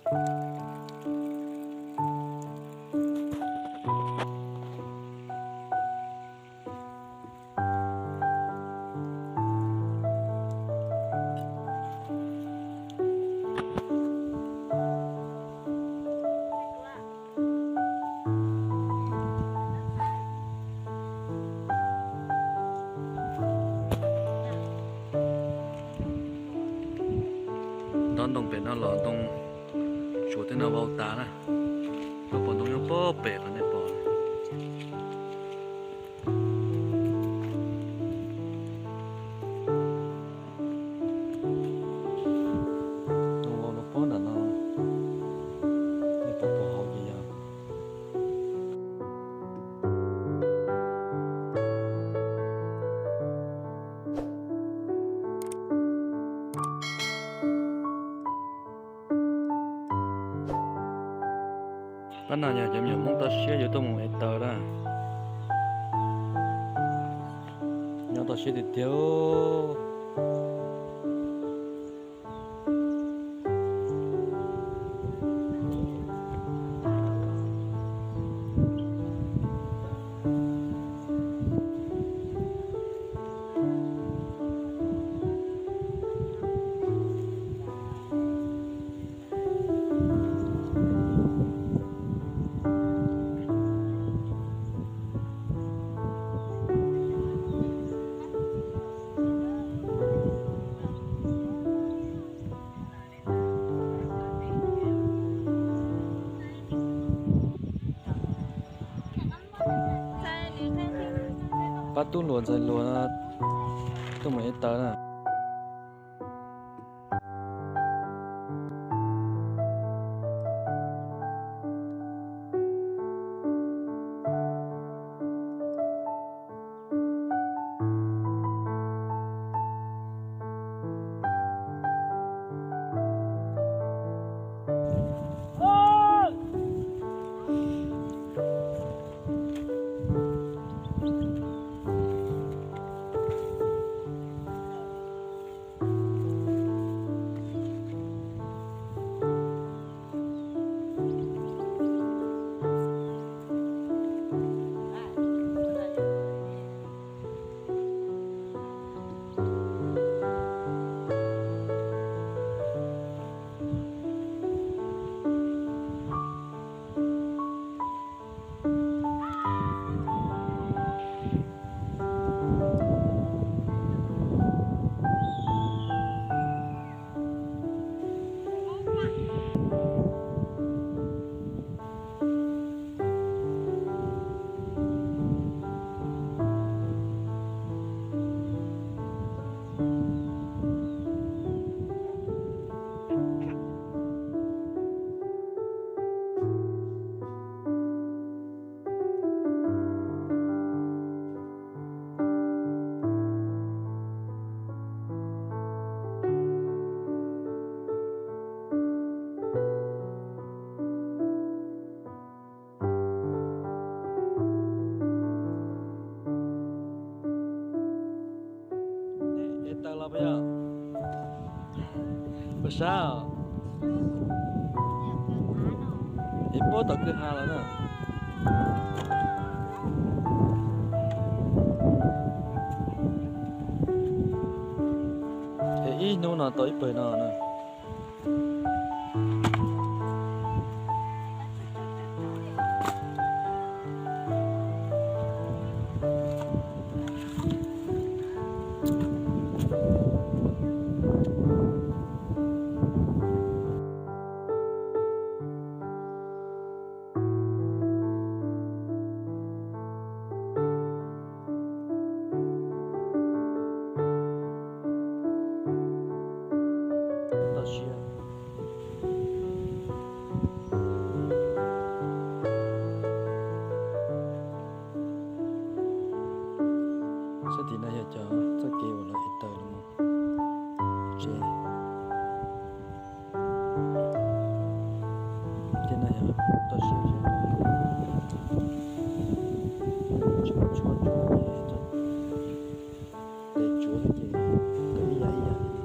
Nrov ntoo pem no los ntoo tsuas tej no vau tas na. Koj pom ntoo nyob pob pem qhov nej pom. Ntoo vau no pob nram no, nej pom puag hauv ces yog. Pab no yog cov me nyuam Hmoob toj siab yuav tuaj mus ev taws na. Nyob toj siab tiag tiag. Pab tub hluas ntxhais hluas no tuaj mus ev taws na. Ev taws los puas yog? Puas sab os? Es puab tom kwj ha los na. Es ib hnub no tau ib pawg no na. Toj siab. Sab tim no yog cov txoj kev uas lawv ev taws los mus tsev. Tej no yog toj siab, tshuab tshuab, tes tsuav xwb ces tawm ib yam ib yam li.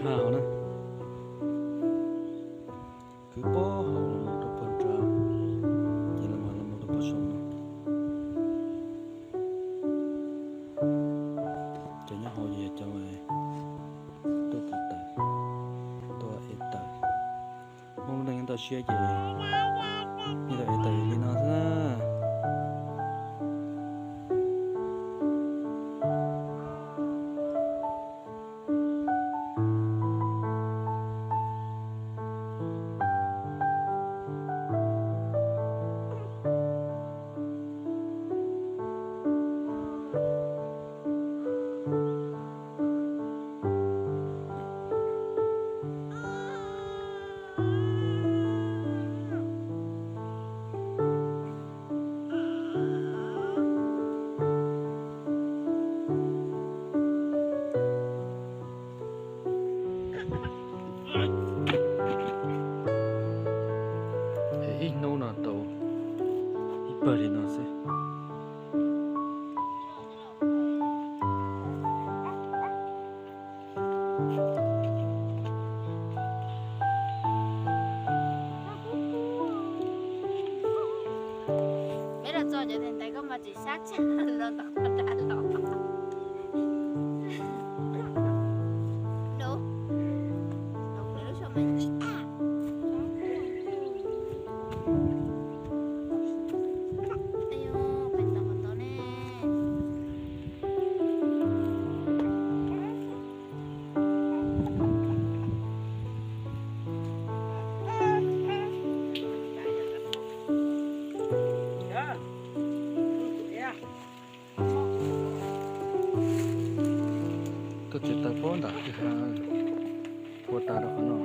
Hauv na, kwv puag hauv los mus rau puag nrad, ces los mas los mus rau puag saum no. Cov nyob hauv ces yog cov tuaj kwv taws, tuaj ev taws. Hmoob lub neej nyob toj siab ces nyob tau ev taws li no xwb na. Ib hnub no tau ib pawg li no xwb. Peb los txog cov tes ntawd koj mas tsis sab tshaj los tom qab nrad los. Tuaj txiav taws puag nram kwj ha, puag ta rau qhov no.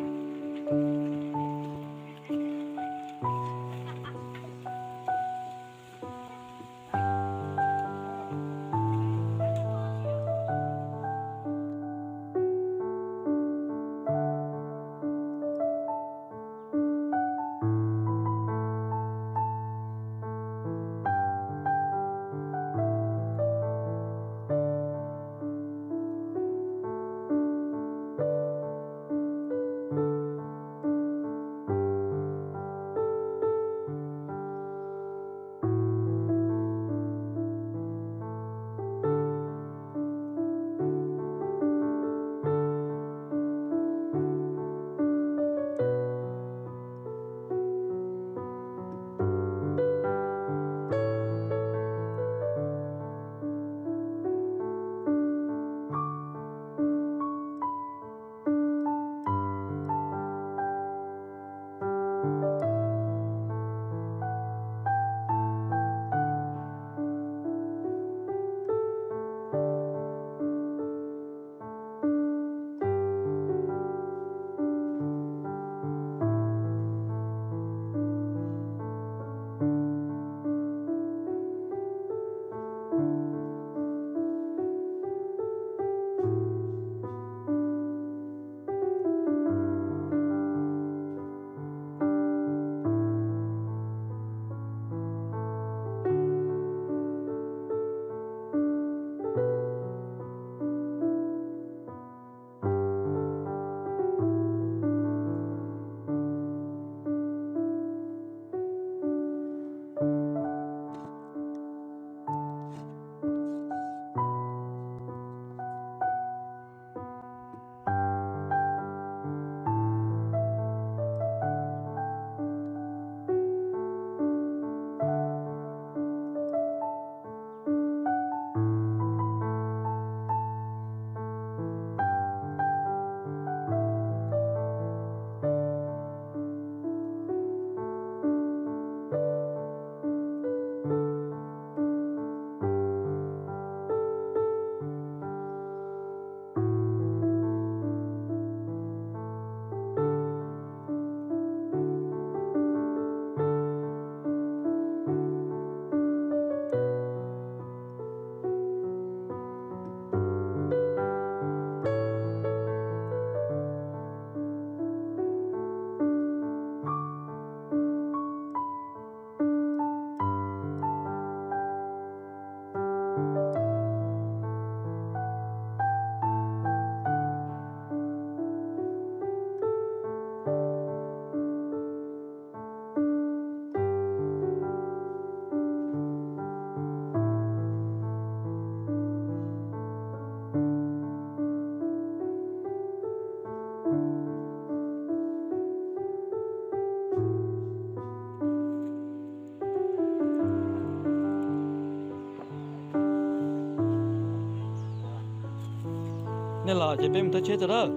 Los ces peb mus thawj tsheb tso dawb.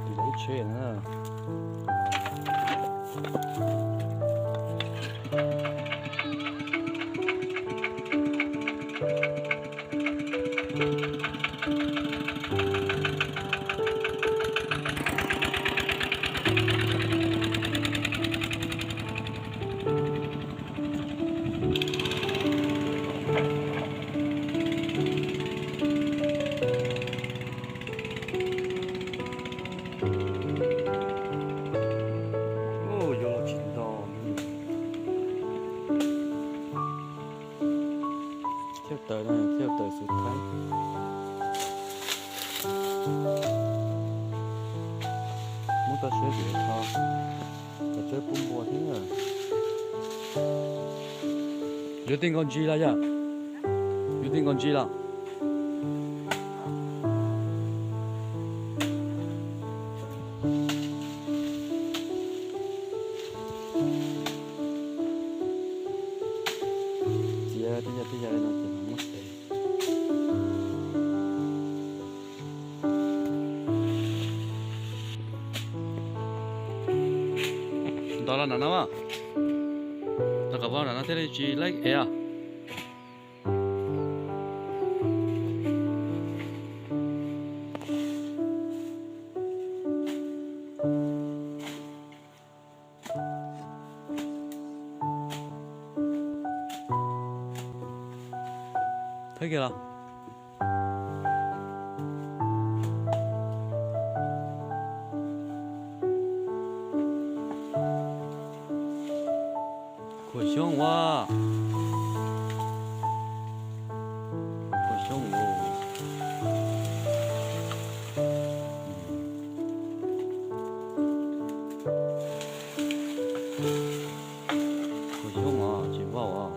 Tus lawv ib tsheb na. Yuav los tsis nto. Thiaj tawm, thiaj tawm xus thaib. Muab tau siab ces tho, tawm tsawb pub npua thiab. Yuav tej nkaus ntsis los yog? Yuav tej nkaus ntsis los? Txiav tej yam tej yam li no ces muab tes. Nto los nram no, nto kom vau nram no thiaj li tsis laib ev os. Thawb kiag los. Khuam xyoob ua, khuam xyoob ua. Khuam xyoob os, tsis vau os.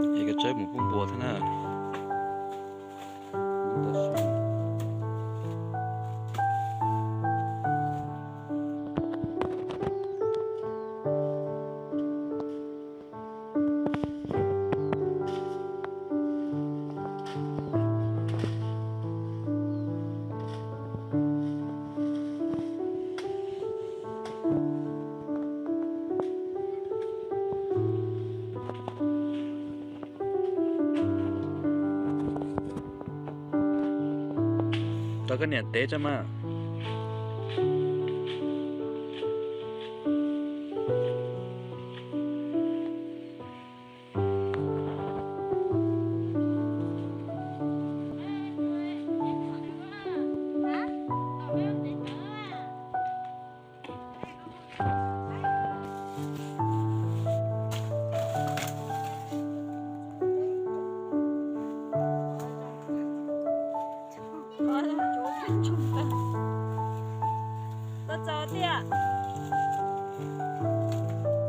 Es koj tsaib mus pub npua thiab na. Rau koj niam tev tso mas.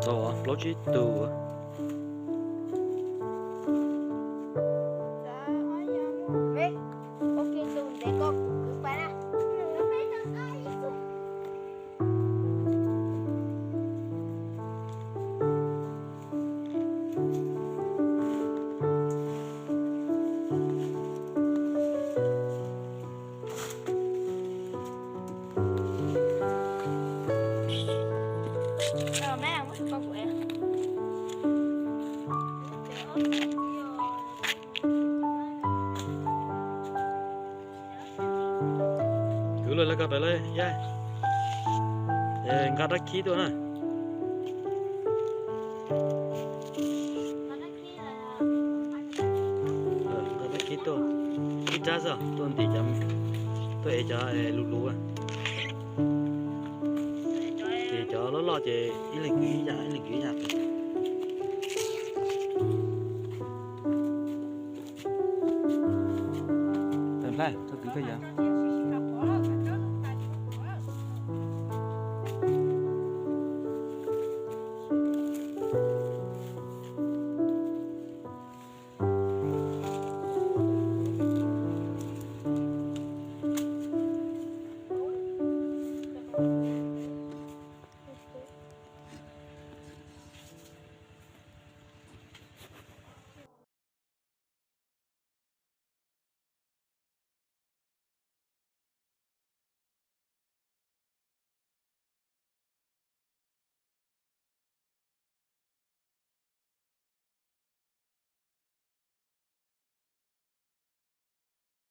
Txaus plaub tsib tus. Kwv lawm, lawv koj pem lawm yaj. Nqa rab khib tuaj na. Nqa rab khib tuaj, ib rab xwb, tuaj ntim cov, tuaj ev cov luv luv. Ces cov loj loj ces ib leeg kwv ib yam, ib leeg kwv ib yam. Tawm hlais, txhob kwv koj yam.